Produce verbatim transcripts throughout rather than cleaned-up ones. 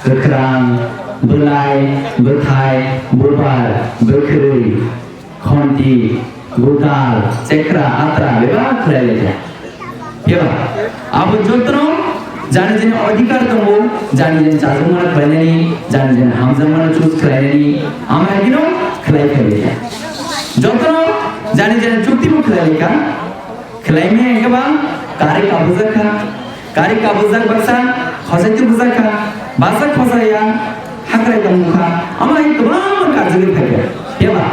Kwkhrang, bwlai, bwthai, bubar, bwkhwrwi, khonti, gwdal, chekra, atra bebak khlai lai kha. Phiya ba, abo jotono jani jani adhikar tongo, jani jani chajakmano khlainani, jani jani hamjakmano choose khlainani, ama haikhe no khlai khlai lai kha. Jotono jani jani chukti bo khlai lai kha. Khlaimaya hwnkhe ba kari kabujak kha, kari kabujak baksa khosai tubujak kha, baksa khosaiya hakrai tongmung kha, omo hai kwbangma karjagwi phaikha. Phiya ba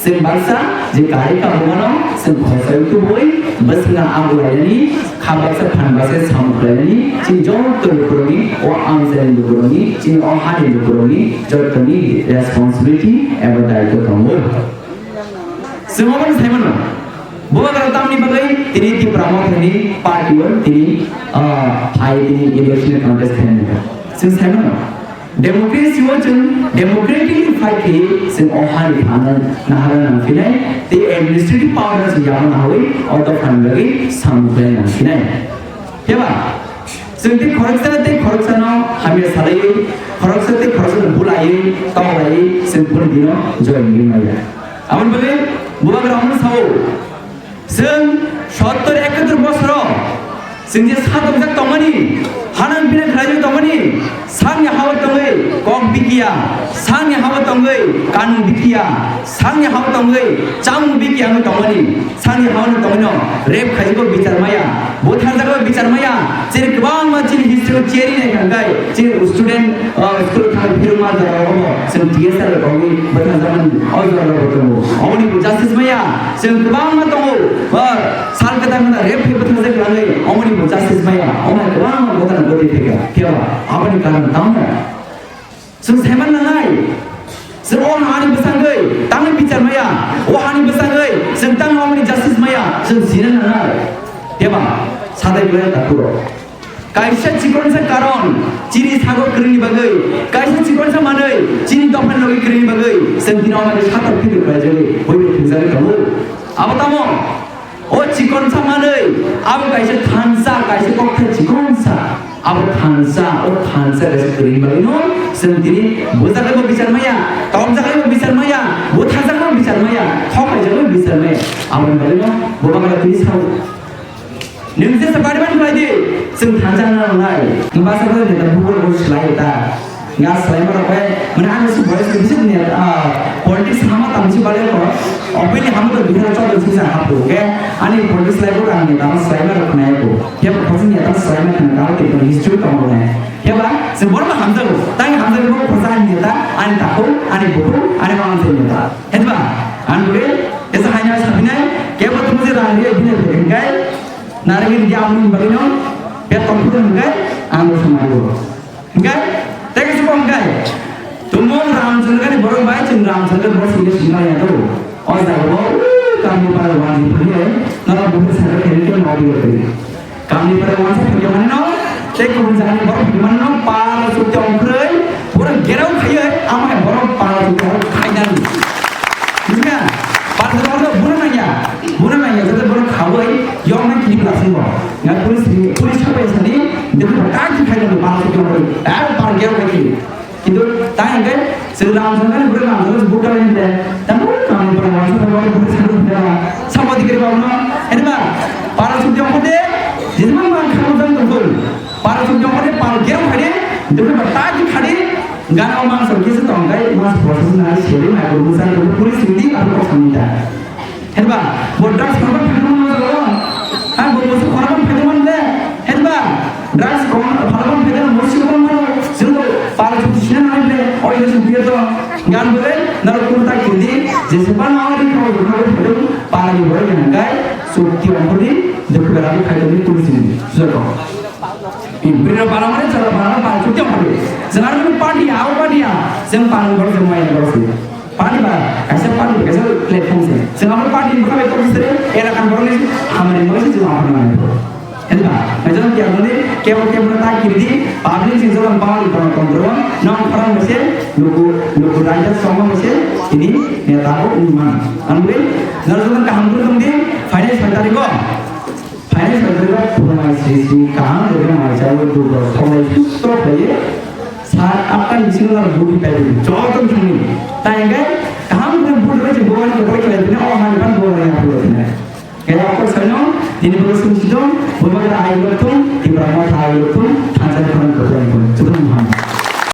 chwng baksa je kari kabumano chwng khosai tubui bwswkno agulainani, kha baksa phan baksa samung khlainani chini joto lukurokni, o amchaini lukurokni, chini o hani lukurokni jotoni responsibility eba daitw tongo. Chwng obono sai mano. Bubagra tamni bagwi tini Tipra Mothani party o tini, ah, phai tini election contest khainani. Chwng sai mano. Democracy o chwng democratically fight khe chwng o hani thana nahara nang phinai tei administrative power no chwng yama nawi o dophani bagwi samung khlai nang phinai. Phiya ba chwng tei khoroksa tei khoroksano hamya salaiwi, khoroksa tei khoroksano bulaiwi, tawlaiwi chwng boni dino joy wngwi maya. Aboni bagwi bubagra omono sao, chwng sottor ekattor bosoro chwng je sadokjak tongmani, hanang bina khlaijak tongmani, sakni hao tongwi kok bikiya, sakni hao tongwi kanung bikiya, sakni hao tongwi chamung bikiya wngwi tongmani, sakni hao no tongwino rape khaijago bichar maya, butharjago bichar maya, chini kwbangma chini history o cheri nai kha hwnkhe chini student, ah, school thangwi phirwngma jora rogo chwng T S R rok wngwi bwtharjakmani o jora rogo tongo. Oboni bo justice maya chwng kwbangma tongo, ah, sal kwtal kwtal rape khe bwtharjak langwi oboni bo justice maya, omo hai kwbangma ghotona ghotwi phaikha. Phiya ba aboni karon tamo? Chwng saiman nangnai. Chwng o hani bwsangwi tangwi bichar maya, o hani bwsangwi chwng tangwi omoni justice maya, chwng sina nangnai. Phiya ba sadai belai takhuk rok. Kaisa chikonsa karon chini sago kwrwngni bagwi, kaisa chikonsa manwi chini dophani logi kwrwngni bagwi chwng tini omoni satok philip khlaijagwi, buibai thwngjagwi tongo. Abo tamo? O chikonsa manwi, abo kaisa thansa, kaisa kokthai chikonsa. Abo thansa, o thansa kaisa kwrwini bagwino chwng tini bujak khe bo bichar maya, tokjak khe bo bichar maya, butharjak khe bo bichar maya, thok khaijak khe bo bichar maya. Aboni bagwino bo bagwino tini sao. Nwng jesa bari bari khlai di, chwng thansa wngna nangnai. Nwng basa khe neta bubur bo slai ta. Nga swlaima rok bai, mane ang se boys ke bisik ni, ah, politics hama tang si bale ko, open ni hama to bihar chol si sa hapu, okay? Ani politics lai ko ang ni tang swlaima rok nai ko. Khe bo khosing ni tang swlaima khna ka te history tong ne. Khe ba, se bor ma hamjago, tang hamjago ko khosa ani ta, ani ta ko, ani buku, ani ma se ni ta. He ba, ang bole, esa haina sa binai, khe bo tum se rang ri binai ko kai, nari ri dia amun bagino, khe tong pun kai, ang bo sama ko. Hingkai, tei kaisa kok hingkai. Tumung Ramchandra ni borok bai chwng Ramchandra borok singkhe singkha ya do. O jaga bo, uh, kamni para wanji phai, nara buhur saka kene ke nodi ya kene. Kamni para wanji phai mane no, tei kubun jaga ni borok phai mane no, para sukte ongkhrai, pura gerau khai, ama borok para sukte ongkhrai dan. Bujiya, para sukte ongkhrai, buna nangya, buna nangya, jate borok khawai, yong na kini plasing bo. Nga police ni, police hapai sani, debu kaki khai na para sukte ongkhrai, eh, para gerau khai. Kintu ta hingke chwng Ramchandra ni bwrwi Ramchandra se buka lai de. Tamo kami para wansa para wansa buka sadu de. Sama dikir ba uno. Ene ba para sukti ongkode. Jisman ma khamu jang tongkol. Para sukti ongkode para gerong khade. Dukhe ba ta ki khade. Gana o mang sokhe se tongkai mas process na sele na guru sa guru puri sindi aru kok samita. Heba, bo drugs phalban phaidung no jalo. Ha, bo musu khorban phaidung man le. Heba, drugs kon phalban phaidung musu kon man. Jung do para chukti sina nai le. Oi le sukti to. Gan bole, nalo kurta kindi. Jese pa na ori kho kho phaidung. Para ni bole gan kai. Sukti ongkodi. Dukh bela phaidung ni kursi ni. Sujako. Bini para mane chala para para chukti ongkodi. Jangan party, au party ya. Jeng para bole jeng mai bole. Party ba, kaisa party, kaisa platform se. Chwng abo party ni bwkha bai tok sere, elaka ni borok ni hamari ni bagwi se chwng abo nang nai. Hwnba, kaisa kebo kebo ta kirdi, public ni joto power ni kono control, nong khorang bai se, luku, luku raida songma bai se, tini neta bo wngman. Ang bui, nang joto kaham bui tong di, finance secretary ko. Finance Minister bo phunai sri sri kaham rwgwi maichao dubro thonglai susto khlaiwi, After bisingo norok vote pai bai. Joto thangni. Tai hwnkhe kaham khe vote rwbai se Bhagwan ni kok khlai phino o